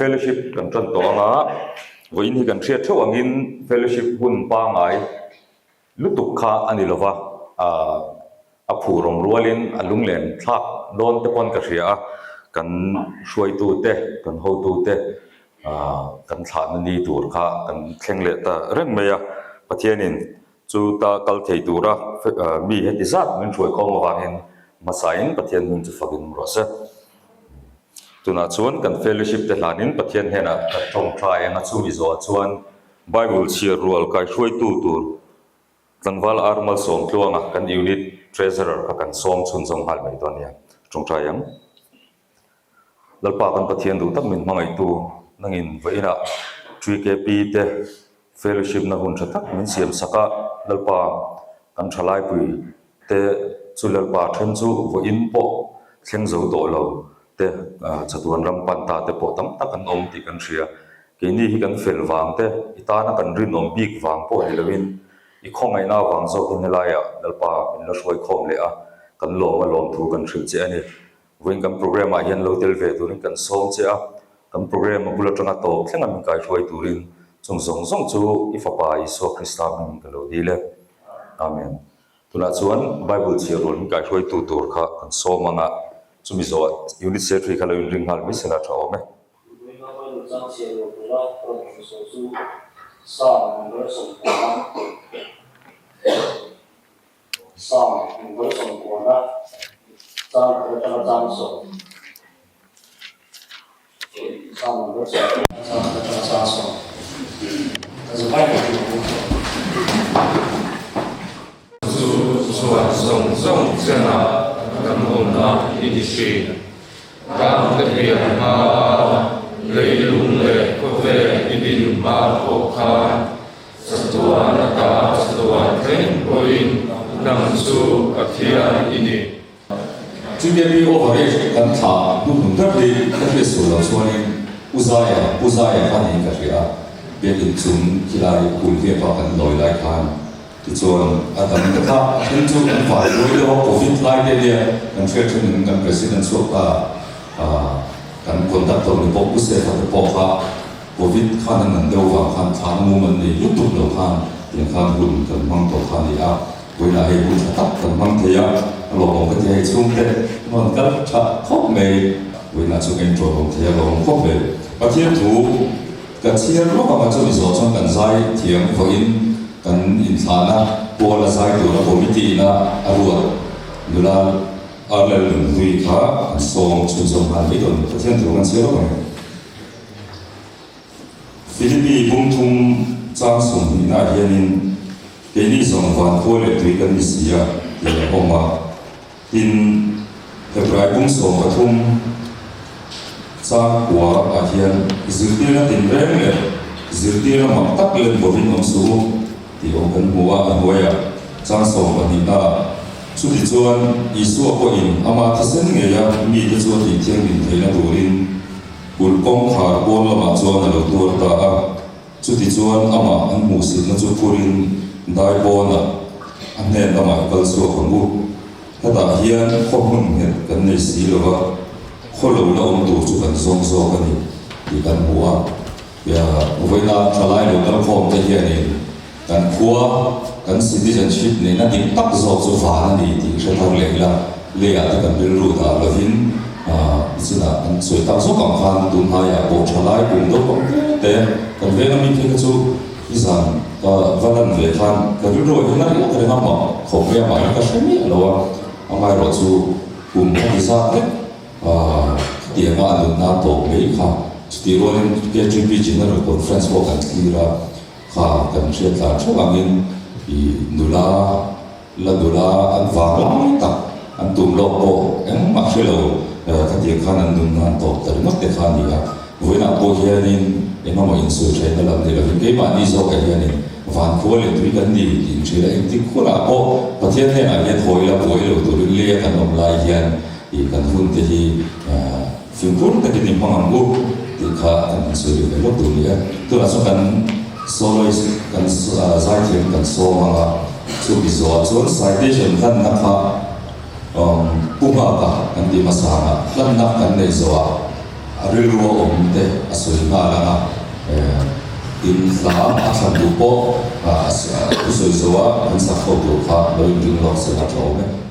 fellowship kan tan tawh anga vawiin hi kan hriat theuh angin fellowship hun pangai lutuk kha a ni lova, a phur awm rualin a lunglen thlak dawn te pawn ka hria a, kan hruaitute, kan hotute kan thlahna ni tur kha kan thleng leh ta reng mai a, Pathianin chu ta kal thei tura mi heti zat min hruai khawm avangin hmasain Pathian hming chu fakin rawh se. Tunah chuan kan fellowship te hlanin Pathian hnenah kan tawngtai eng a chumi zawhah chuan Bible chhiar rual kaihruaitu tur tlangval Ar Malsawm Tluanga kan Unit Treasurer kha kan sawm chhunzawm nghal mai dawn nia. Tawngtai ang. Lalpa kan Pathian duh tak min hmangaihtu nangin vawiinah TKP te Fellowship na hun tha tak min siam sak a, Lalpa kan thalaipui te chu Lalpa then chu vawiin pawh thleng zo tawh lo te chatuan ram pan ta te pawh tam tak an awm tih kan hria. Keini hi kan fel vang te, i tana kan rinawm bik vang pawh ni loin i khawngaihna avang zawkin helaiah Lalpa min la hruai khawm leh a, kan lawm a lawmthu kan hrilh che a ni. Vawiin kan programme ah hian lo tel ve turin kan sawm che a, kan programme a bul atanga tawp thleng a min kaihruai turin chung zawng zawng chu i Fapa Isua Krista hmingin ka lo dil e. Amen. Tunah chuan Bible chhiar rual min kaihruaitu tur kha kan sawm ang a, chumi zawh Unit Secretary kha lo inring nghal mai sela tha awm e. Vawiin a Bible chang chhiar rual tura rawn thawm sawi chu Psalm number 19. Psalm number 90 chang khat atanga chang 10. Psalm number 90 chang khat atanga chang 10. Ka zavai mai hi ka Chu chhuat zawng zawng chenah kan awmna i ni thin. Tlang te pian hma a, leilung leh khawvel i din hma pawh khan Chatuan ata chatuan thleng pawhin nang chu Pathian i ni. TKP overage kan thlah hnuhnung ber hi ka hriat sual loh chuanin U Zaia, Pu Zaia kha niin ka hria a, biakinn chung khilai kul hliapa kan lawi lai khan tichuan a dang te kha a then chu kan vai buai deuh a, Covid lai te nia kan hriat thenin kan President chhuak ta a, kan conductor ni bawk U Sefa te pawh kha Covid khan an an deuh vang khan thlan mum an nei lutuk lo khan tiang khan hun kan hmang tawh kha a ni a, vawiinah hei hun tha tak kan hmang thei a, a lawmawm ka ti hei chhungte an rawn kal tha khawp mai, vawiinah chu ka inṭawt awm thei a lawmawm khawp mai. Pathian thu ka chhiar lawk ang a chumi zawh chuan kan zai thiam vawiin kan inthlahna pawl a zai tura committee ina a ruat nula Arlel Nunhlui kha an sawm chhunzawm nghal mai dawn a ni. Pathian thu kan chhiar lawk ang e. Philippi bung thum chang 20 ah hianin keini zawng van khua leh tui kan ni si a tih a awm a. Tin, Hebrai bung 13 chang 9 ah hian zirtirna tinreng leh zirtirna mak tak len bovin awm suh u tih awm kan hmu a, a hnuaiah chang 12 ah chutichuan Isua pawhin ama thisen ngeia mite chu a tihthianghlim theihna turin Kulh kawngkhar pawn lamah chuan a lo tuar ta a, chutichuan amah an hmuhsitna chu phurin dai pawnah a hnen lamah i kal chhuak ang u. Hetah hian khaw hmun nghet kan nei si lo va, khaw lo la awm tur chu kan zawng zawk a ni tih kan hmu a. Vawiina thalai lo kal khawm te hianin kan khua, kan citizenship neihna dik tak zawk chu van a ni tih hre thar leh ila, leiah te kan rilru dah lovin nichinah kan sawi tak zawk ang khan tun hnaiah pawh thalai kum deuh ang te te kan veng ami phei kha chu i zan ka va lan ve khan ka rilru ah hian a riak reng a mah khawp mai a mah hi ka hre miah lo a, amaherawh chu kum kha ti zat vek. Khatianga a nunna tawp mai kha chutih rualin KGP General Conference pawh kan thlir a, kha kan hriat tlan theuh angin i nula la nula an vang lai tak an tum lawk pawh engmah hre lo khatiang khan an nunna an tawp ta ringawt te kha a ni a. Vawiinah pawh hianin engemaw insawi theihna lam ni lovin keimahni zawkah hianin vankhua leh tui kan ni tih inhrilh a, engtik hunah pawh Pathian hnenah hian hawi la buai lo turin leia kan awm lai hian Ih kan hun te hi fimkhur takin i hmang ang u tih kha kan han sawi ve lawk duh ni e. Tunah chuan kan soloist kan zaithiam kan sawm ang a, chumi zawhah chuan citation hlanna kha Pu Nghaka kan tih hmasa ang a, hlanna kan neih zawhah a rilru a awm te a sawi nghal ang a, tin hla a thlan duh pawh a thusawi zo a an sak ho tur kha lo inring lawk sela a tha awm e.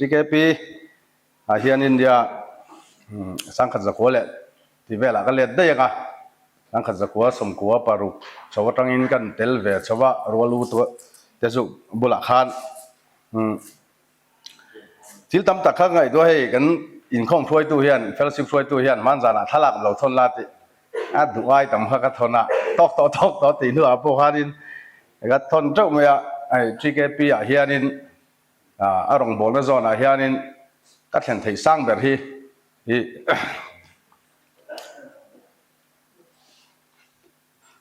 TKP ah hian India sangkhat zakua leh tih velah ka let daih ang a. 1996 chho atangin kan tel ve chho a, rual u te chu bulah khan thil tam tak kha ngaihtuah hei kan inkhawm hruaitu hian fellowship hruaitu hian hmanzanah thlalak lo thawn la tih a duh ai tam kha ka thawn a, tawk tawh tawk tawh tih hnuah pawh khanin ka thawn teuh mai a, hei TKP ah hianin a rawngbawlna zawnah hianin ka thlen theih sang ber hi ih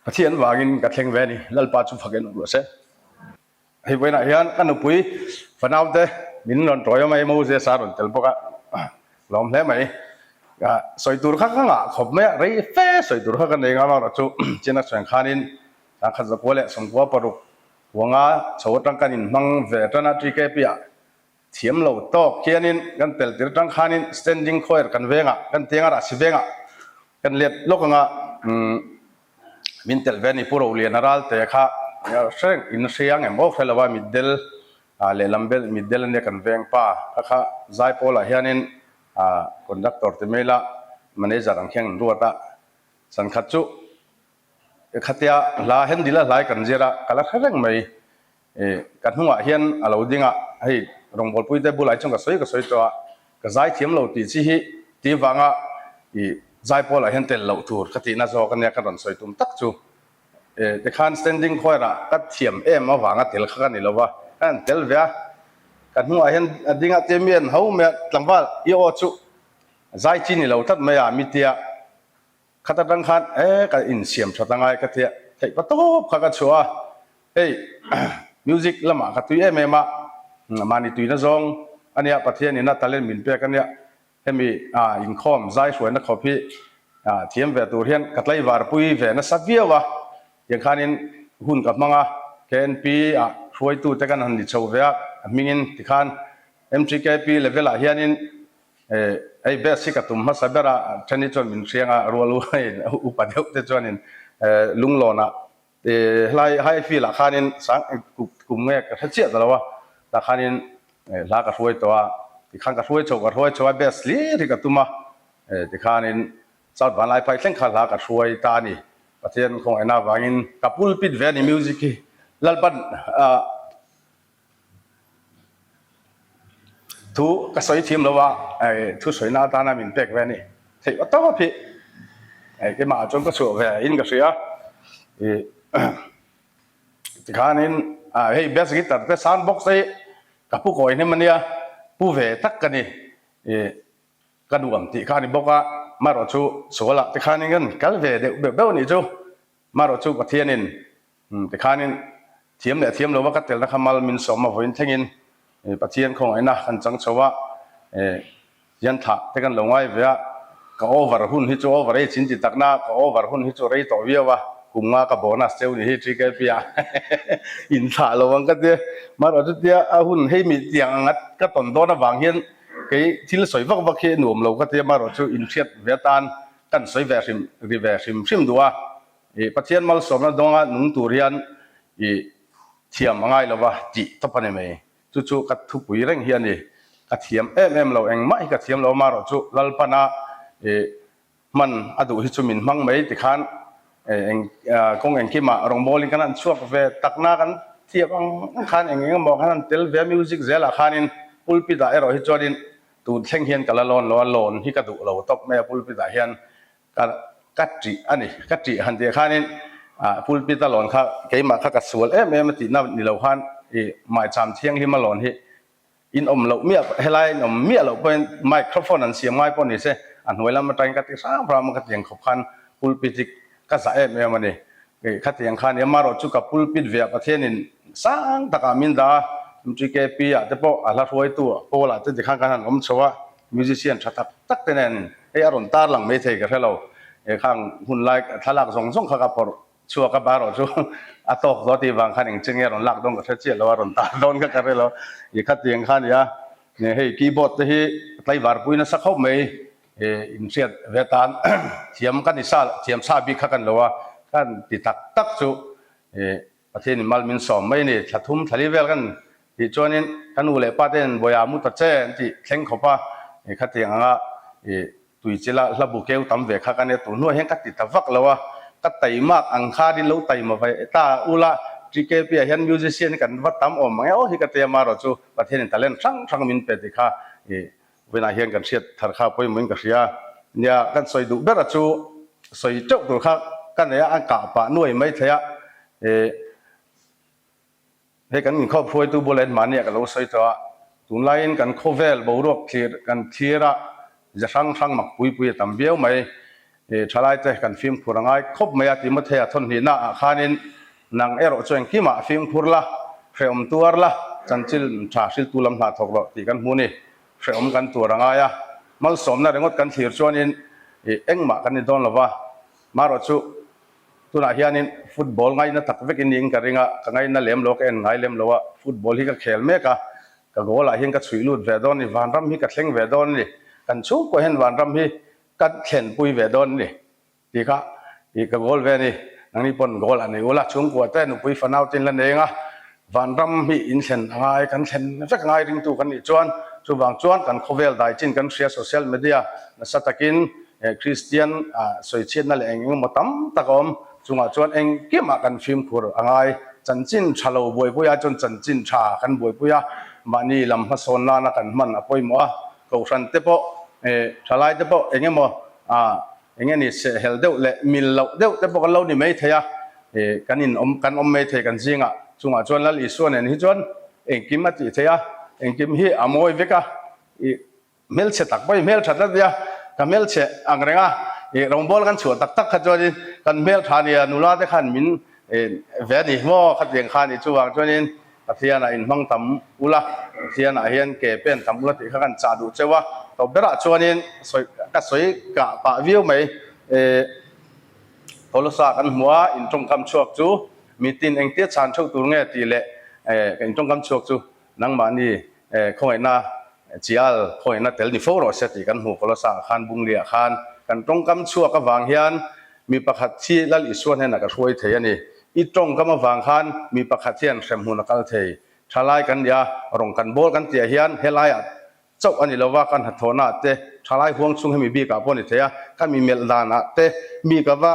Pathian vangin ka thleng ve a ni, Lalpa chu fak en awm rawh se. Hei vawiinah hian ka nupui fanaute min rawn tawi a mai, Moses a rawn tel bawk a, lawm hle mai. Sawi tur kha ka ngah khawp mai a, rei fe sawi tur kha ka nei ngam erawh chu China chuan khanin 1996 huanga chho atang kan inhmang ve tan a TKP ah Thiam lo tawk hianin kan tel tir tang khanin standing choir kan vengah kan tianga rahsi vengah kan let lawk anga min tel ve a ni. Pu Rolian a ral te kha hreng in hria ang em aw hre lo a mitdel lehlam bel mitdel ania kan veng pa kha kha Zaipawl ah hianin conductor ti mai la manager ang khian an ruat a sankhat chu khatia hla hendil a hlai kan zir a ka la hre reng mai. Ih, ka hnungah hian a lo ding a, hei rawngbawlpui te bulah hi chuan ka sawi ka sawi tawh a, ka zai thiam lo tih chi hi tih vanga ih zai pawlah hian tel loh tur ka tihna zawk ania ka rawn sawi tum tak chu. Ih, tikhan standing choir ah ka thiam em avanga tel kha ka ni lo va, ka han tel ve a, ka hnungah hian a ding a, tia mi an ho mai a, tlangval i aw chu zai chi ni lo tlat mai a, mi tia. Khat atang khan e ka insiam that angai ka tia theih pa tawp kha ka chhuah a, hei music lamah ka tui em em a, mahni tuina zawng ania Pathian ina talent min pek ania, hemi inkhawm zai hruaina khawp hi thiam ve tur hian ka tlaivar pui ve nasa viau a, tiang khanin hun ka hmang a, KNP ah hruaitu te kan han ni chho ve a, a hmingin tikhan MTKP level ah hianin Hei best hi ka tum hmasa ber a, then hi chuan min hriang a, rual u hei upa deuh te chuanin lunglawnah helai high field ah khanin sang kum nge ka hre chiah ta lo a, tah khanin hla ka hruai tawh a, tikhan ka hruai chho ka hruai chho a best hlir hi ka tum a, tikhanin South Vanlaiphai thleng kha hla ka hruai ta a ni, Pathian khawngaihna avangin ka pulpit ve a ni music hi Lalpan Thu ka sawi thiam lo a, thu sawina atana min pek ve a ni. Theih va tawp hi keimah ah chuan ka chhuah ve in ka hria. Tikhanin hei bass guitar te sound box te hi ka pu kawi hnem a nia, pu ve tak ka ni. Ka nuam tih kha a ni bawk a, marawh chu sualah tikhanin kan kal ve deuh beuh beuh a nih chu. Marawh chu Pathianin Tikhanin thiam leh thiam lova ka telna kha mal min sawm a vawiin thlengin Pathian khawngaihna kan chang chho a, hian thlah te kan lo ngai ve a, ka over hun hi chu over ei chin ti takna ka over hun hi chu rei tawh viau a, kum nga ka bonus cheu ni hi TKP ah in thlah lo ang ka tia, marawh chutia a hun hei mi tiang anga ka tawn dawn avang hian kei thil sawi vak vak hi nuam lo ka tia, marawh chu inhriat ve atan kan sawi ve hrim ri ve hrim hrim duh a. Ih Pathian malsawmna dawnga nung tur hian ih thiam a ngai lova tih tawp a ni mai. Chu chu ka thupui reng hi a ni. Ka thiam em em lo, engmah hi ka thiam lo amarawh chu Lalpana ih hman a duh hi chu min hmang mai tikhan eng kawng engkimah rawngbawlin kan han chhuak ve takna kan thiam ang ang khan eng eng emaw khan han tel ve a music zelah khanin pulpit ah erawh hi chuanin tun thleng hian ka la lawn lo a, lawn hi ka duh lo tawp mai a pulpit ah hian Ka ka ṭih a ni. Ka ṭih han tih khanin pulpit a lawn kha keimah kha ka sual em em a tihna ni lo khan i maicham thianghlim a lawn hi in awm loh miah helai in awm miah loh pawhin microphone an siam ngai pawh ni se a hnuai lam atangin ka ti hrang hrang a ka tiang khawp khan pulpit hi ka zah em em a ni. Khatiang kha nia marawh chu ka pulpit ve a Pathianin sang takah min dah a MTKP ah te pawh a hla hruaitu pawl ah te tikhan kan han awm chho a musician tha tak tak te nen hei a rawn tar lang maithei ka hre lo khang hun lai thlalak zawng zawng kha ka phawrh chhuak a marawh chu a tawk zawh tih vang khan engchen nge a rawn lak dawn ka hre chiah lo a rawn tar dawn kha ka hre lo khatiang kha nia hei keyboard te hi tlaivar pui nasa khawp mai. Inhriat ve tan thiam ka ni sa thiam sa bik kha kan lo a, kan ti tak tak chu Pathianin mal min sawm mai a ni. Thla thum thla li vel kan tih chuanin ka nu leh pa ten Bawiha mu ta che an tih thleng khawp a, khatiang anga tui chila hla bu keu tam ve kha ka nia, tun hnuah hian ka ti ta vak lo a. Ka taimak ang khan in lo taima ve ta ula, TKP ah hian musician hi kan va tam awm ang e aw hi ka tia marawh chu Pathian in talent hrang hrang min pe tih kha i vawiinah hian kan hriat thar kha pawimawh in ka hria. Nia kan sawi duh ber a chu sawi teuh tur kha ka nei a, an kah pah nuai mai thei a i Hei kan inkhawp hruaitu bulah hian mahni ah ka lo sawi tawh a, tunlaiin kan khawvel boruak thlir kan thlir a, ze hrang hrang mak pui pui a tam viau mai. Thalaite kan fimkhur a ngai khawp mai a, Timothea thawnhnihna ah khanin nang erawh chu engkimah fimkhur la, hrehawm tuar la, chanchin tha hriltu lam hna thawk rawh tih kan hmu ni. Hrehawm kan tuar a ngai a, malsawmna ringawt kan thlir chuanin engmah kan ni dawn lo va, marawh chu Tunah hianin football ngaina tak vek in niin ka ring a, ka ngaina lem lo, ka en ngai lem lo a, football hi ka khel mek a, ka goal ah hian ka chhuih lut ve dawn a ni, vanram hi ka thleng ve dawn a ni, kan chhungkua hian vanram hi ka thlenpui ve dawn a ni tih kha ih ka goal ve a ni, nangni pawn goal a nei ula, chhungkua te nupui fanau te in la nei ang a, vanram hi in thlen a ngai, kan thlen vek a ngai ringtu kan nih chuan, chuvang chuan kan khawvel dai chin kan hria social media nasa takin Kristian sawichhiatna leh eng engemaw tam tak a awm. Chungah chuan engkimah kan fimkhur a ngai. Chanchin tha lo buaipui ai chuan chanchin tha kan buaipui a, mahni lam hmasawn nana kan hman a pawimawh a. Kohhran te pawh, thalai te pawh eng emaw eng nge ni sehhel deuh leh mil loh deuh te pawh kan lo ni mai thei a, kan in awm kan awm mai thei kan zingah. Chungah chuan Lal Isua nen hi chuan engkim a tih theih a, engkim hi a mawi vek a. Hmelchhe tak pawhin hmeltha tlat nia, ka hmelchhe ang reng a, ih rawngbawl kan chhuah tak tak kha chuanin kan hmeltha nia nula te khan min ve a ni maw khatiang kha a ni chuvang chuanin Pathianah inhmang tam ula, Pathianah hian ke pen tam ula tih kha kan chah duh cheu a, tawp berah chuanin sawi ka sawi kah pah viau mai ih Kolosa kan hmu a, in tawngkam chhuak chu mitin engtia chhan theuh tur nge tih leh ka in tawngkam chhuak chu Nangmahni khawngaihna chial khawngaihna tel ni fo rawh se tih kan hmu Kolosa ah khan Bungli ah khan kan tawngkam chhuak avang hian mi pakhat hi Lal Isua hnenah ka hruai thei a ni. I tawngkam avang khan mi pakhat hian hremhmun a kal thei. Thalai kan nia rawng kan bawl kan tihah hian helaiah chauh a ni lova kan hnathawhna ah te thalai huang chhung hemi bikah pawh a ni thei a, ka mi melh danah te mi ka va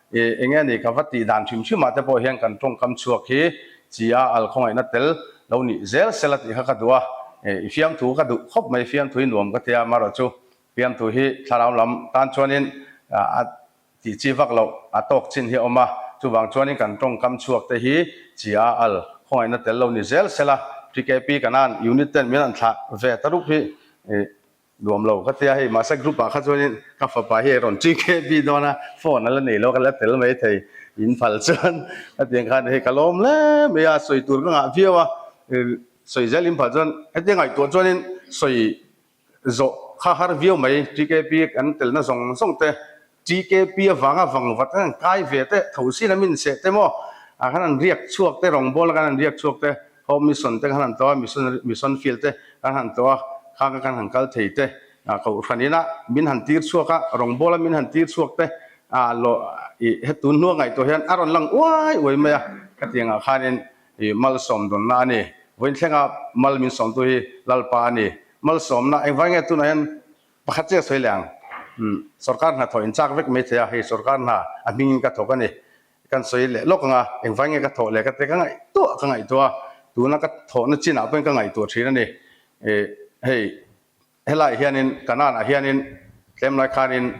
Ih, eng nge ni ka va tih dan hrim hrim ah te pawh hian kan tawngkam chhuak hi chi a al khawngaihna tel lo nih zel sela tih kha ka duh a, ih, i fiamthu ka duh khawp mai, fiamthu hi nuam ka ti a, amaherawh chu fiamthu hi thlarau lam tan chuanin a tih chi vak loh a tawk chin hi a awm a, chuvang chuanin kan tawngkam chhuak te hi chi a al khawngaihna tel lo ni zel sela TKP kanan unit ten min an thlah ve ta rup hi, ih, Nuam lo ka tia hei mahse group ah kha chuanin ka fapa hi a rawn TKB dawn a phone a la nei lo ka la tel mai thei in phal chuan a tiang khan hei ka lawm hle mai a sawi tur ka ngah viau a sawi zel in phal chuan hetia ngaihtuah chuanin sawi zawh kha har viau mai TKP kan telna zawng zawng te TKP avanga vangvat an kai ve te, thosin a min seh te maw, ah khan an riak chhuak te, rawngbawlna khan an riak chhuak te, Hope Mission te khan han tlawh a, Missionary Mission Field te khan han tlawh a, khang kha khan han kal thei te, ah Kohhran ina min han tir chhuak a, rawngbawla min han tir chhuak te, ah lawh ih hetun hnua ngaihtuah hian a rawn lang uai uai mai a, khatiangah khanin ih malsawm dawnna a ni. Vawiin thlenga mal min sawmtu hi Lalpa a ni. Malsawmna engvai nge tunah hian Pakhat chiah sawi leh ang. Umm, sorkar hna thawh in chak vek mai thei a, hei sorkar hna a hmingin ka thawk a ni. Kan sawi leh lawk ang a, engvai nge ka thawh leh ka te ka ngaihtuah ka ngaihtuah a, tuna ka thawhna chinah pawhin ka ngaihtuah thin a ni. Ih, hei helaiah hianin Kanan ah hianin tlem lai khanin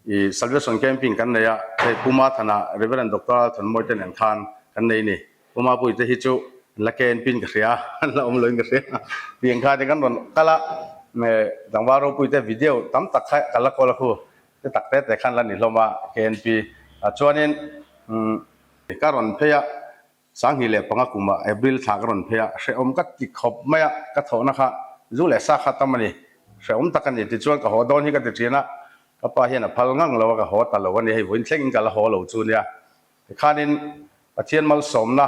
ih Salvation Camping kan nei a, hei Pu Mathana Reverend Doctor Althon Mawite nen khan kan nei a ni. Pu Mapui te hi chu an la ken pin ka hria, an la awm loin ka hria. Tiang kha te kan rawn kal a, tlangval ropui te video tam tak kha ka la kawl a khu, te tak te te khan la ni hlawm a KNP. Chuanin ka rawn phei a, 2005 kumah April thla ka rawn phei a, hrehawm ka ti khawp mai a, ka thawhna kha zu leh sa kha tam a ni, hrehawm tak a ni. Tichuan ka haw dawn hi ka ti thin a, ka pa hian a phal ngang lo a, ka haw ta lo a ni, hei vawiin thlengin ka la haw lo chu nia. Tikhanin Pathian malsawmna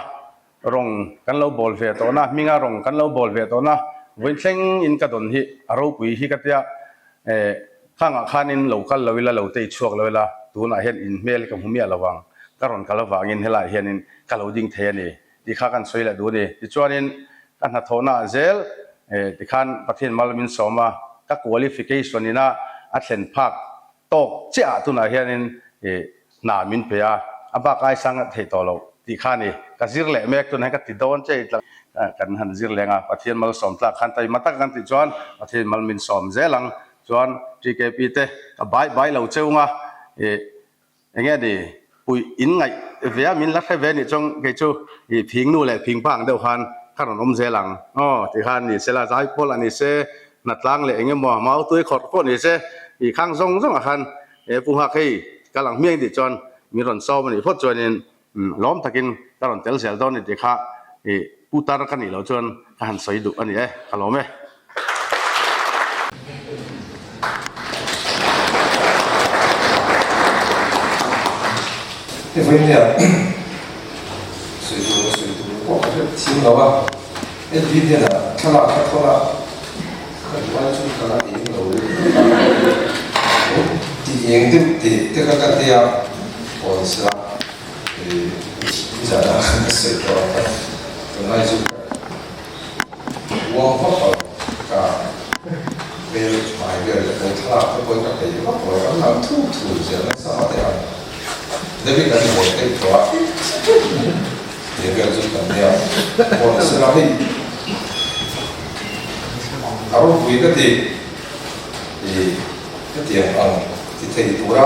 rawng kan lo bawl ve tawhna, hminga rawng kan lo bawl ve tawhna vawiin thleng in ka dawn hi a ropui hi ka tia eh khangah khanin lo kal lo ila, lo tei chhuak lo ila tunah hian in hmel hi ka hmu miah lo vang, ka rawn kal avangin helaiah hianin ka lo ding thei a ni tih kha kan sawi leh duh a ni. Tichuanin ka hnathawhna ah zel eh tikhan Pathian mal min sawm a, ka qualification ina a thlen phak Tawk chiah ah tunah hianin ih hna min pe a, a bak ai sang a theih tawh loh tih kha a ni. Ka zir leh mek tunah hian ka ti dawn che tla kan han zir leng a, Pathian malsawm tlak khan taima tak kan tih chuan Pathian mal min sawm zel ang. Chuan TKP te ka bai bai lo cheu nga ih enge ni puih in ngaih ve a min la hre ve nih chuan kei chu ih phing nu leh phing pa ang deuh khan ka rawn awm zel ang aw ti khan ni se la zai pawl a ni se hnatlang leh enge maw mau tui khawrh pawh ni se ih khang zawng zawng ah khan he pu nghak hei ka lang hmiang tih chuan min rawn sawm a nih phawt chuanin lawm takin ka rawn tel zel dawn a ni tih kha ih pu tar ka nih loh chuan ka han sawi duh a ni e ka lawm e. Hei vawiin nia sawi tur leh sawi tur pawh ka hriat thiam lo a, LP hnenah thlalak ka thawn a, ka duh ai chu ka la eng lo tih eng deuh teh te kha ka tia aw ni sela nizanah khan ka sawi tawh ang kha tunlai chu Uang vak lo ka hmel hmai vel leh kan thlalak te pawhin ka peih vak lo an lang thuk thuk zel nasa a teh ang. David an haw theih tawh a tih vel chu kan nia haw ni sela hei a ropui ka ti i hetiang ang ti thei tura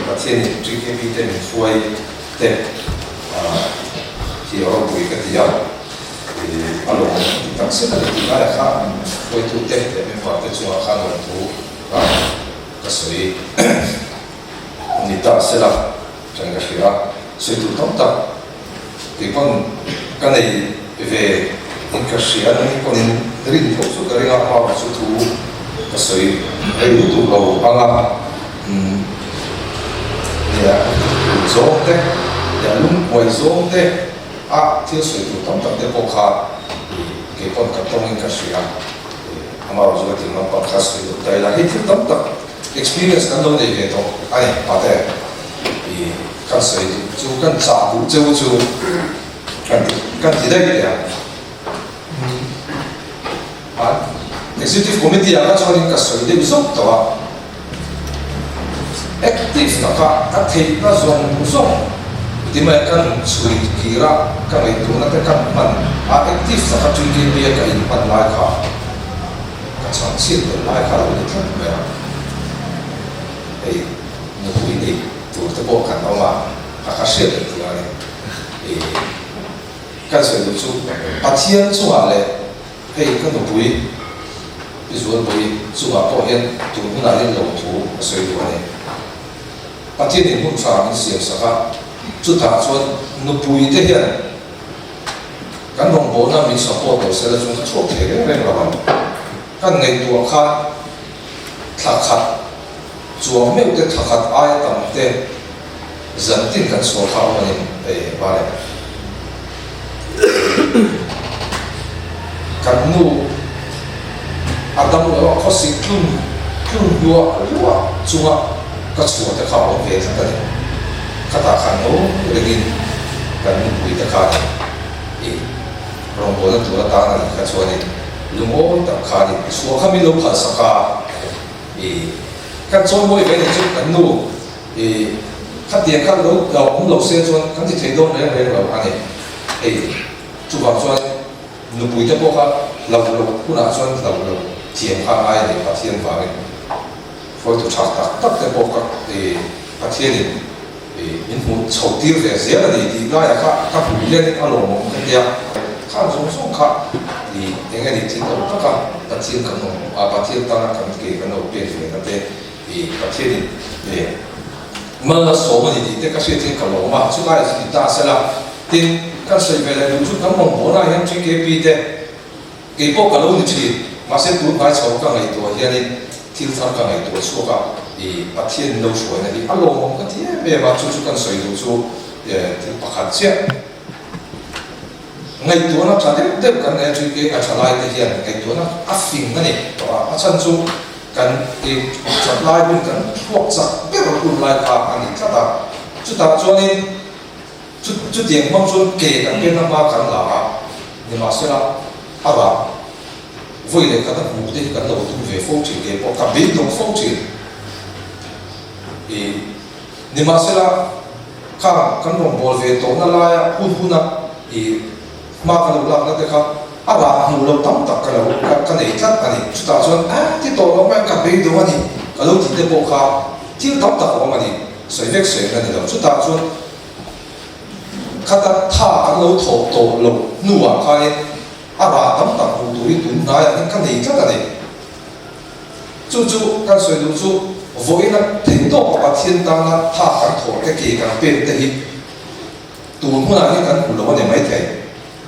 Pathianin TKP te min hruai te hi a ropui ka ti a, a lawm ti tak zet a ni tih laiah khan hruaitu te leh member te chungah khan lawmthu ka ka sawi ni ta sela chuan ka hria a, sawi tur tam tak kei pawn ka nei ve in ka hria a ni pawhin rin tho chu ka ring a, hma chu thu ka sawi rei lutuk lo ang a, umm nia tur zawng te nia lungkuai zawng te a thil sawi tur tam tak te pawh kha ih kei pawn ka tawng in ka hria ih amaherawhchu ka tih lampang kha sawi duh ta ila hei thil tam tak experience kan lo nei ve tawh a ni pate ih kan sawi duh chu kan chah duh cheu chu. Kan ti kan ti daih teh ang. A Executive Committee ah kha chuanin ka sawi deuh zawk tawh a, active taka ka theihna zawng zawng ti mai kan chhui kir a, ka ngaihtuahna te kan hman a, active taka TKP a ka inhman lai kha ka chhang chhiat tel lai kha a lo ni tlat mai a, hei nupui nei tur te pawh kan awm a, ka ka hriat reng tur a ni. Ka sawi duh chu Pathian chungah leh hei ka nupui Pi Zualpui chungah pawh hian tun hunah hian lo thu ka sawi duh a ni. Pathianin hun tha min siam sak a, chutah chuan nupui te hian kan rawngbawlna min support lo sela chuan ka chhuak thei reng reng lo ang. Kan ngaihtuah khan thla khat chuang meuh te thla khat aia tam te Zan tin kan sual kha awm a ni hei vale. Kan nu a dam lo a khawsik tlun tlun hluah hluah chunga ka chhuah te kha a awm ve tlat a ni. Khatah khan ngo rengin kan nupui te khan i rawngbawlna tur atan a nih kha chuanin lungawi tak khanin chhuah kha min lo phalsak a i kan chawimawi ve ni chu kan nu I khatiang kha lo lo awm lo se chuan kan ti thei dawn reng reng lo a ni. Hei chuvang chuan nupui te pawh kha hlo lo hunah chuan hlo lo thiam kha ngai a ni Pathian vangin hruaitu tha tak tak te pawh kha i Pathianin i min hmuh chho tir ve zel a ni tih laiah kha ka hmu hianin a lawmawm ka tia. Khang zawng zawng kha i eng a ni thil awm taka Pathian kan awm a Pathian tana kan ke kan lo pek ve na te I Pathianin e mal a sawm a ni tih te ka hriat hian ka lawm a, chulaiah chu ti ta sela. Tin, kan sawi ve leh duh chu kan rawngbawlnaah hian TKP te kei pawh ka lo ni thin, mahse tun hnai chho ka ngaihtuah hianin thil thar ka ngaihtuah chhuak a, i Pathianin lo hruaina hi a lawmawm ka ti em em a, chu chu kan sawi duh chu thil pakhat chiah. Ngaihtuahna tha deuh deuh kan nei a, TK a tha lai te hian ngaihtuahna a fing a ni tawh a, a chhan chu kan i that lai hun kan thluak chak ber hun lai kha a ni tlat a, chutah chuanin chu chutiang hmang chuan ke kan pen a hma kan la a, nimahsela a rah vawi leh khat a hmuh te hi kan lo tum ve fo thin, kei pawh ka beidawng fo thin i. Nimahsela, khang kan rawngbâwl ve tawhna laia hun huna i hma ka lo lâkna te kha a rah hmuh loh tam tak ka lo ka nei tlat a ni. Chutah chuan, A ti tawh lo mai, ka beidawng a ni, ka lo tih te pawh kha thil tam tak a awm a ni. Sawi vek sawi ang a ni lo. Chutah chuan khata tha kan lo thawh tawh loh hnuah khanin a rah tam tak hmuh turin tun hnaiah hian ka nei tlat a ni. Chu chu kan sawi duh chu vawiina theihtawpa Pathian tana tha kan thawh te ke kan pek te hi tun hunah hian kan hmu lo a ni maithei.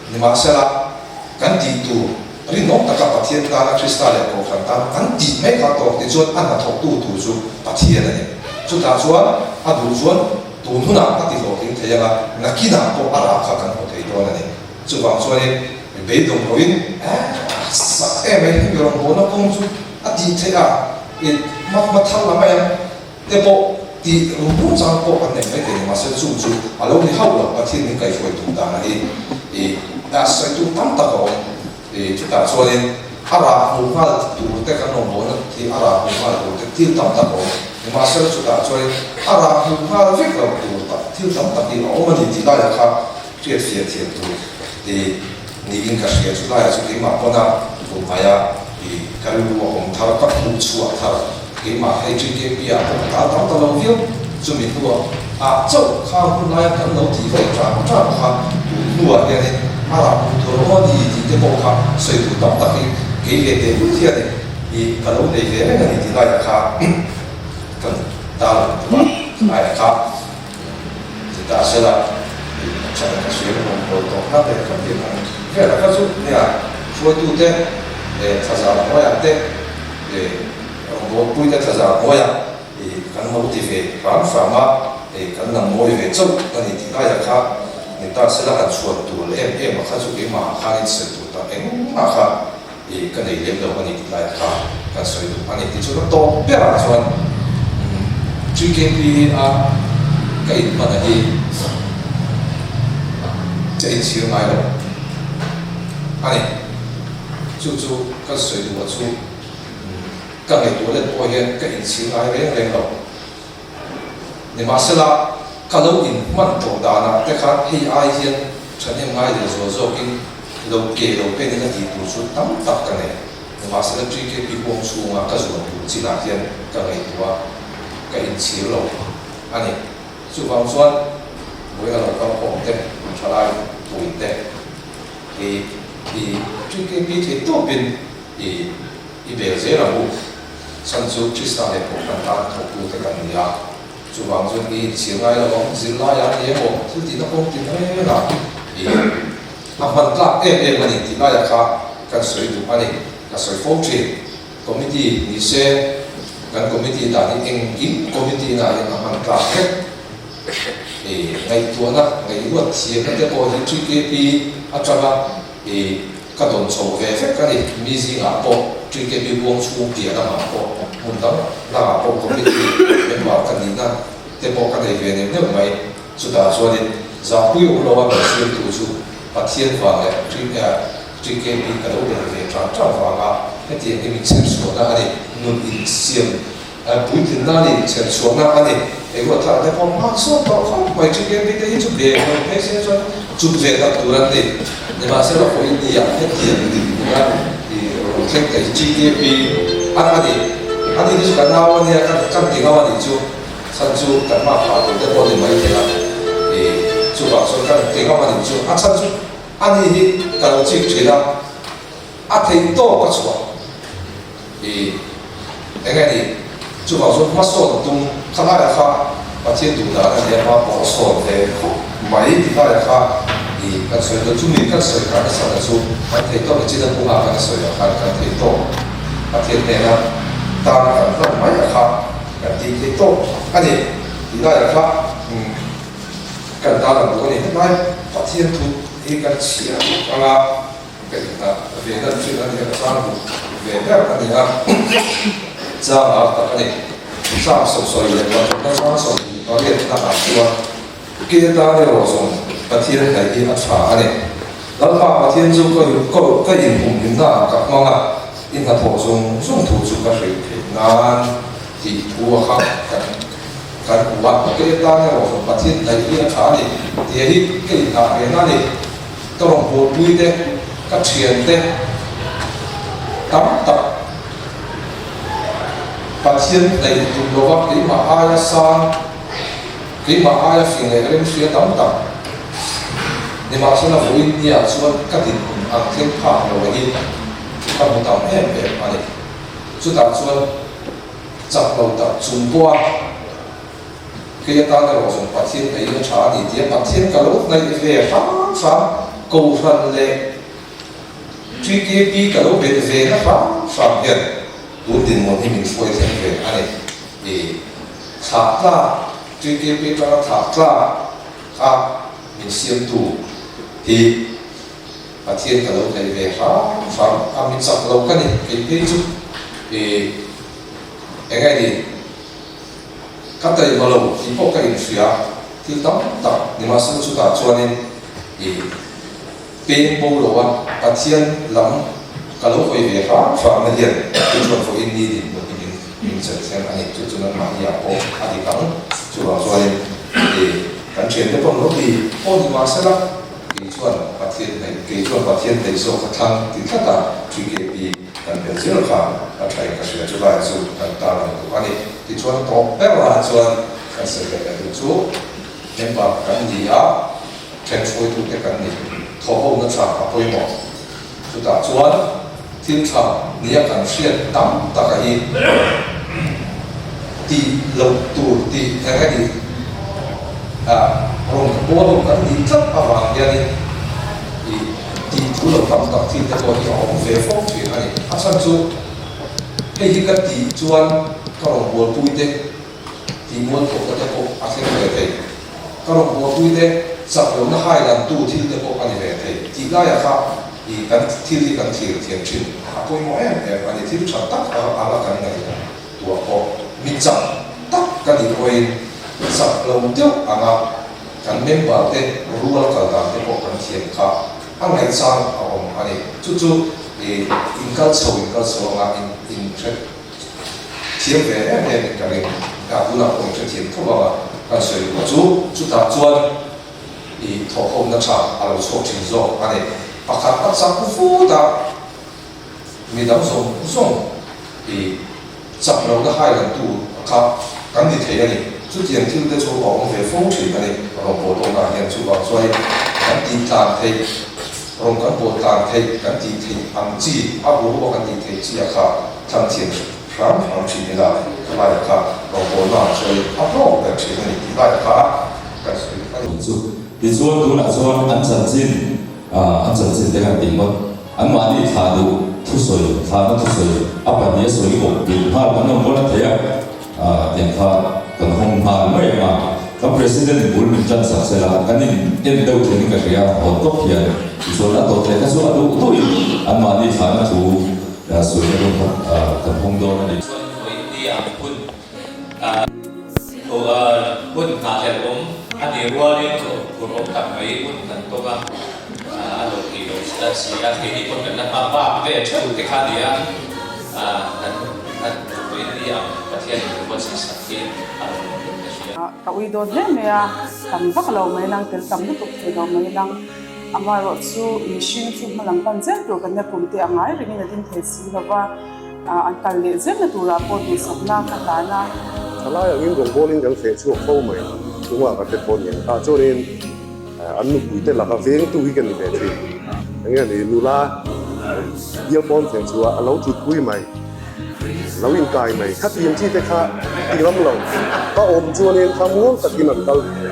Nimahsela, kan tih tur rinawm taka Pathian tana Krista leh Kohhran tan kan tih mai kha tawk ti chuan a hnathawktu tur chu Pathian a ni. Chutah chuan a duh chuan tun hunah a ti hlawhtling thei anga nakinah pawh a rah kha kan hmu thei dawn a ni. Chuvang chuanin mi beidawng loin a sak em mai hemi rawngbawlna kawng chu a tih theih a, i hma hma thar la mai ang te pawh tih rum rum chang pawh kan nei mai thei ni. Mahse chung chu a lo ni hauh lo, Pathian min kaihruai tum dan a hi i a sawi tur tam tak a awm. I chutah chuanin a rah hmuh nghal tur te kan rawngbawlna hi a rah hmuh nghal tur te thil tam tak a awm. Nimahsela chutah chuanin a rah hmuh nghal vek loh tur tak thil tam tak hi a awm a ni tih laiah kha Hriat fiah thiam tur ti niin ka hria. Chu laiah chu keimah pawna vunhmaia i ka rilru a awm thar, ka hmuh chhuah thar keimah hei TKP ah pawh ka tal tam ta lo viau. Chumi hnuah ah chauh kha hun laia kan lo tih ve ṭan ṭan kha tun hnuah hianin a rah hmuh tur awm a ni tih te pawh kha sawi tur tam takin kei ve teh lul hianin i ka lo nei ve reng a ni tih laiah kha kan tal ang tur a laiah kha. Ti ta sela, i chhan ka hria ka rawn bawl tawh hna leh ka pian ang vel a kha chu nia hruaitute leh thlazar hnuaiah te leh rawngbawlpuite thlazar hnuaiah i kan lo ti ve hram hram a, i kan lang mawi ve chauh a ni tih laiah kha ni ta sela han chhuan tur leh em em a kha chu keimah ah khan insawi tur tak engmah kha I ka nei lem lo a ni tih lai kha kan sawi duh a ni tih chu ka tawp ber ah chuan GKP a ka inhman a hi ka inchhir ngai lo a ni. Chu chu kan sawi duh a chu ka ngaihtuah let pawh hian ka inchhir ngai reng reng lo. Nimahsela, ka lo inhman tawh danah te khan hei ai hian thahnem ngai leh zual zawkin lo ke lo pen in a tih tur chu tam tak ka nei. Nimahsela, TKP huang chhunga ka zuan tur chinah hian ka ngaihtuah a, ka inchhir lo a ni. Chuvang chuan vawiin a lo kal khawm te, thalai pui te hi i TKP thei tawpin i I bel zel ang u. Chhan chu Krista leh Kohhran tan thawktute kan ni a. Chuvang chuan i inchhir ngai lo ang, zirlai ah ni emaw, thil tihna kawng tin reng ah i a hman tlak em em a ni tih laiah kha kan sawi duh a ni. Ka sawi fo thin. Committee ni se, kan committee dan hi engkim committee na hian a hman tlak vek. I ngaihtuahna, ngaihruat thiamna te pawh hi TKP atanga i Ka dawn chho ve vek a ni. Mi zingah pawh TKP huang chhung piah lamah pawh hmun dang dangah pawh committee member ka nihna te pawh ka nei ve neuh neuh mai. Chutah chuanin zahpui awm loa min siamtu chu Pathian vang leh TKP ka lo bel ve ṭang ṭang vanga hetiang hi min chher chhuahna a ni. Nun insiam Puitlinna a ni, chherchhuahna a ni. Hei huat thar te pawh hma sawn tawh khawp mai. TKP te hi chu ve lo phei se chuan chut ve tak tur an ni. Nimahsela pawhin ni ah hetiang dinhmuna i rawn thleng thei hi TKP a a ni. A ni hi chu ka nau a nia, ka kan ti ngam a nih chu. Chhan chu kan hma phah tur te pawh a ni mai thei a. I chuvang chuan kan ti ngam a nih chu. A chhan chu a ni hi ka lo chik thin a. A theih tawk a chhuah i eng nge ni? Chuvang chuan hmasawn tum kha laiah kha Pathian duh dan a nia hma pawh a sawn ve khawp mai ti laiah kha i kan sawi dawn. Chumi kan sawi khan a chhan chu kan theih tawk ni chin a bunga kan a sawi ah khan kan theih tawk Pathian hnena tan kan hlan mai ah kha kan tih theih tawk a ni ti laiah kha kan tan ang duh a ni. Hetlai Pathian thu hi kan chhiar anga. Ka inah ve na thin a nia, ka chang duh ve ber a nia, chang ar tak a ni. Chang sawmsawi leh pathumna chang 28 na ah chuan ke tan erawh zawng Pathian hnaih hi a tha a ni. Lalpa Pathian chu ka ka inhumhimna ah ka hmang a, i hnathawh zawng zawng thu chu ka hrilh theih nan tih thu a kha kan. kan hmu a, kei atan erawh chuan Pathian hnaih hi a tha a ni tih hi ka inngah ve na a ni. Ka rawngbawlpui te, ka thian te tam tak Pathian hnaih tum lova keimah aia sang, keimah aia fing leh remhria tam tak nimahsela vawiin niah chuan ka dinhmun ang thleng phak lo hi ka hmu tam em em a ni. Chutah chuan chak lo tak chung pawha kei atan erawh zawng Pathian hnaih a tha a ni tia Pathian ka lo hnaih ve hram hram Kohhran leh TKP ka lo belh ve na hram hram hian tun dinhmun hi min hruai thleng ve a ni. I thlah tlak TKP atanga thlah tlak a min siamtu hi Pathian ka lo hnaih ve hram hram a, mi chak lo ka ni kei phei chu i eng nge ni ka taima lo tih pawh ka inhria thil tam tak nimahsela chutah chuanin i peng bo lo a, Pathian lam ka lo hawi ve hram hram na hian chu chuan vawiin ni dinhmun hi min min chelh thleng a ni, chu chu nanmahni ah pawh a dik ang, chuvang chuanin i kan thiante pawh an lo ti pawh nimahsela. Kei chuan Pathian hnaih, kei chuan Pathian hnaih zawk ka thlang ti tlat a, TKP kan belh zel kha a thain ka hria chu lai chu kan tarlang duh a ni. Tichuan tawp berah chuan kan sawi leh leh duh chu member kan ni a, then hruaitute kan ni, thawhhona tha a pawimawh. Chutah chuan thil tha nia kan hriat tam taka hi tih loh tur tih eng nge ni ah rawn ka pawl ho kan nih tlat avang hianin ih tih thu lo tam tak thil te pawh hi a awm ve fo thin a ni. A chhan chu hei hi ka tih chuan ka rawn bualpui te tih mualphawhna te pawh a thleng ve thei. Ka rawngbawlpui te chak lohna hai lantu thil te pawh a ni ve thei tih laiah kha i kan thil hi kan thlir thiam thin a pawimawh em em a ni. Thil tha tak a anga kan ngaihtuah tuah pawh mi chak tak ka nih pawhin chak lo deuh anga kan member te rual kal dan te pawh kan thiam kha a ngaihchang a awm a ni. Chu chu i inkal chho inkal chho anga in inhre. Thiam ve em em in ka ring. A tunah pawh in hrethiam tho vang a, kan sawi duh chu chutah chuan i thawhhawmna tha a lo chhuak thin zawk a ni. Pakhat a chak vut a, midang zawng zawng i chak lohna hai lantu kha kan ni thei a ni. Chutiang thil te chu a awm ve fo thin a ni. Rawngbâwl awmnah hian chuvang chuanin kan tih tlan theih, rawn kan bawl tlan theih, kan tih theih ang chi, a huahuah kan tih theih chi a kha. Thlang thiam hram hram thin ila khalaiah kha rawngbawlna ah chuan a hlawk ber thin a ni tih laiah kha kan sawi a ni. Chu tichuan tunah chuan an chanchin an chanchin te kan tih ngawt anmahni thlah duh thusawi thlahna thusawi a pahnih a sawi kawp duh nghal kan awm pawn a thei a tiang kha kan hawng nghal mai ang a kan president in bul min tan sak sela kan in en deuh thin in ka hria hawn tawp hian tichuan a tawt leh kha chu a duh duhin anmahni thlahna thu Sualna rawng kha kan hawng dawn a ni. Chuan vawiin ang hun hun nghahhlelh awm a nih rualin phur awm tak mai hun kan tawk a, a lo tih lo si a, keini pawn kan la hma bak ve theuh te kha a ni a, kan vawiin ni ang Pathian in min buatsaih sak hi a rawn awm in ka hria. Ka ui dawt hle mai a, tam vak lo mai lang, tel tam lutuk thei lo mai lang. Amaherawh chu mihring chu hma lam pan zel tur kan la kum te a ngai rengin a ding thei si lo va, an kal leh zelna turah pawh duhsakna ka hlan a. Thalai angin rawngbawlin kan feh chhuak fo mai, chungah ka hre thawn hian tah chuanin an nupuite laka vengtu hi ka ni ve thin. Enge ni nula bial pawn feh chhuah a lo thutpui mai. Lo inkai mai. Khatiang chi te kha ti ram lo. Ka awm chuanin kha muang takin an kal ve.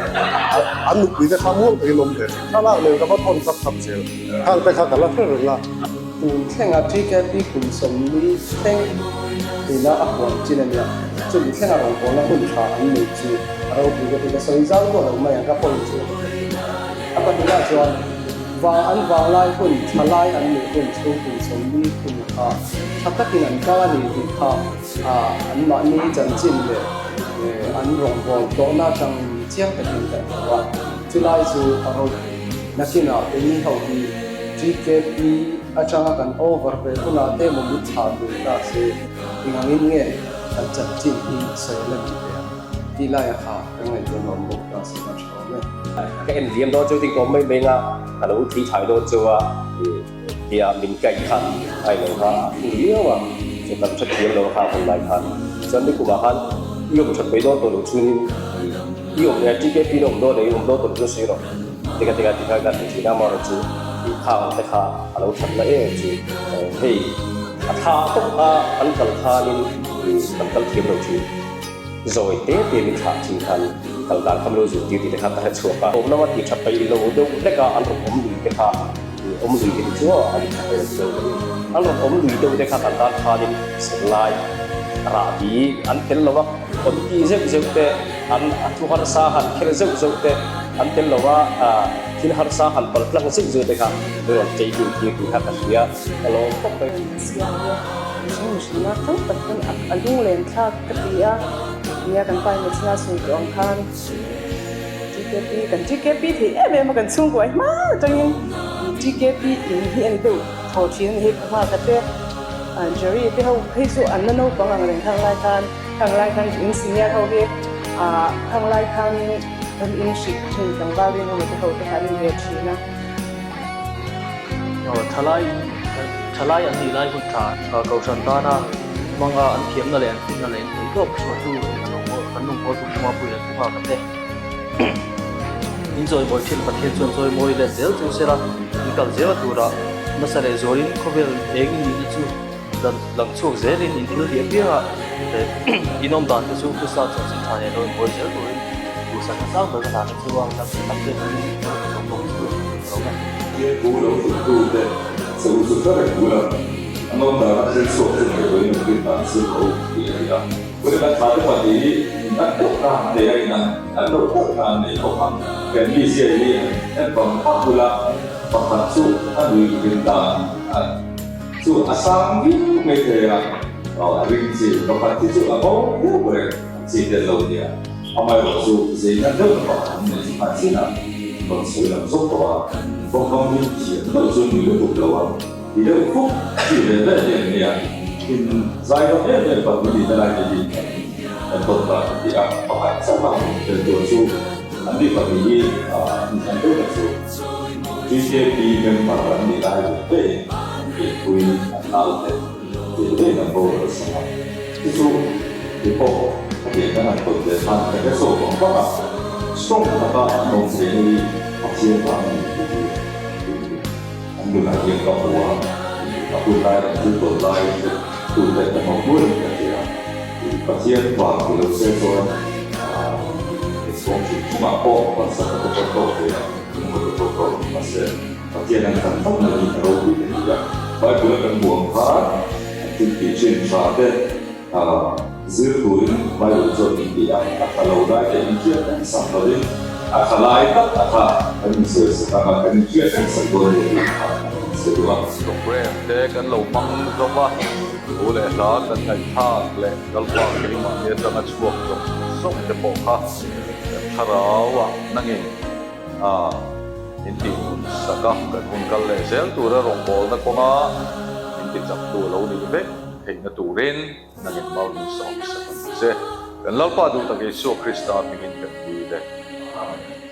An nupui te kha muang takin awm ve thin. Thlalak nen ka va thawn thap thap zel. Khang te kha ka la hre reng a. Tun thlenga TKP kum sawmli thleng tina a huam chin a nia. Chumi thlenga rawngbawlna hun tha an nei chu a ropui ka ti. Ka sawi zau duah lo mai ang ka point chu. A pahnihah chuan vang an vanglai hun thalai an nih hun chhung kum sawmli kum kha tha takin an kal a ni tih kha anmahni chanchin leh an rawngbâwl tawhna atang chiang takin kan hmu a, chulai chu a ropui. Nakinah keini ho hi GKP atanga kan over ve hunah te maw min chhah dun ta se, engangin nge kan chanchin hi sawi la ni ve ang? Ti laia kha kan ngaihtuah nuam bawk ta si a tha awm e. Ka en liam dawn chu tin ka awm mai mai nga, ka lo thli thlai dawn chu a tia min kaih kha a ilo kha a hung viau a, chu kan hre thiam lo kha hun lai khan. Chuan nikumah khan i awm that mai dawn tawh lo chungin i awm leh TKP na awm dawn leh i awm dawn tawh lo chu sawi rawh. Tika tika ti kha kan ti thin a, amaherawh chu tih khang te kha a lo that na em chu hei a tha tawp a an kal khanin kan kal thiam lo thin. Zawi te te min thlah thin khan kal dan kha min lo zirtir tih te kha ka hre chhuak a. Awm lama tih that peih lo deuh hlek a an rawn awm lui te kha awm lui te hi chu an tha peih lo deuh a ni. An rawn awm lui deuh te kha kan tan khanin zirlai rahbi an tel lo a, committee zeuh zeuh te an a thu harsa han kher zeuh zeuh te an tel lo a, thil harsa han pal tlang zeuh zeuh te kha min rawn chei dun tir tih kha ka hria ka lawm khawp mai. Mihring mihring a tam tak pawn a lunglen thlak ka ti a, nia kan pa in machina sawi tawh ang khan TKP kan TKP thei em em a kan chhungkuai hma atangin TKP in hi a ni deuh thaw thin a ni hei Pahmaka te Jerry te ho phei chu an la naupang ang reng khang lai khan khang lai khan in senior ho hi ah khang lai khan kan in hrih thin tlangval rin awm te ho te kha an in ve thin a. Thalai thalai an nih lai hun tha Kohhran tana hmanga an thiamna leh an finna leh an theihtawp chhuahtu kan lungpawl tu puma pui leh puma ka te. In chawimawi thin Pathian chuan chawimawi let zel chu sela in kal zel a turah nasa leh zualin khawvel eng in nihna chu lang chhuak zelin in thil tih apiangah leh in awm dan te chu Krista chanchin tha nen lo inbuai zel turin duhsakna sang ber ka hlan a chu a lam tak te turin ka zawng bawk chu a lo awm e. Pu lo tuttu te che u chu hre reng bula an awm dana thil chhuak chu ngaihtuahin an rin dan zir rawh u tih a ni a. Kawng kan thla te pahnih hi in an deuh na an nei a, in an an loh deuh na an nei bawk ang. Kan mizia hi an en vang vang bula pakhat chu a nui rin dan a chu a sang viau mai thei a, a ring chi pakhat hi chu a ngo viau reng ang chi tel lo nia. Amaherawh chu zeina deuh na pakhat an nei chu khan chinah rawn sawi lam zawk tawh a, kawngkam hi thiam deuh chu ni lutuk lo a. Ti deuh khawp chi ve ve hi an nia. In zai dam em em pahnih ni te lai te hi kan kan tawn ta kan ti a, pakhat chauh a tel tur chu an ni pahnih hi an an deuh na chu GKP member an nih lai ve ve in an pianpui an nau te ve ve in an boral sak a. Chu chu ti pawh khatiang kan han tawn ve khan ka hre chhuak vang vang a, strong taka an awm theihna hi Pathian vang a ni tih hi. An nunah hian ka hmu a, a hun lai kan thil tawn lai te tu te kan awm nual in ka hria. Pathian vang ti lo se chuan inchhawng hrim hrimah pawh harsatna te pawh tawk ve a, engemaw te pawh tawk ni mahse Pathian an kan tlat na hi a ropui ka ti a. Bible a kan hmuh ang khan an thil tih thin tha te zir turin Bible chuan min ti a, a tha lo lai te inhriat reng sak lovin a tha lai tak a tha kan insawi sak ang a, kan inhriat reng sak dawn nia tih kha kan sawi duh a. Programme te kan lo hmang zawm a, thu leh hla kan ngaihthlak leh Lalpa keimahni atanga chhuak zawng zawng te pawh kha kan thlarau ah nangin a min tih hun sak a, kan hun kal leh zel tura rawngbawlna kawnga min ti chaktu a lo nih vek. Theihna turin nangin Maulin sawm sak ang che. Kan Lalpa duh tak Isua Krista hmingin kan dil e. Amen.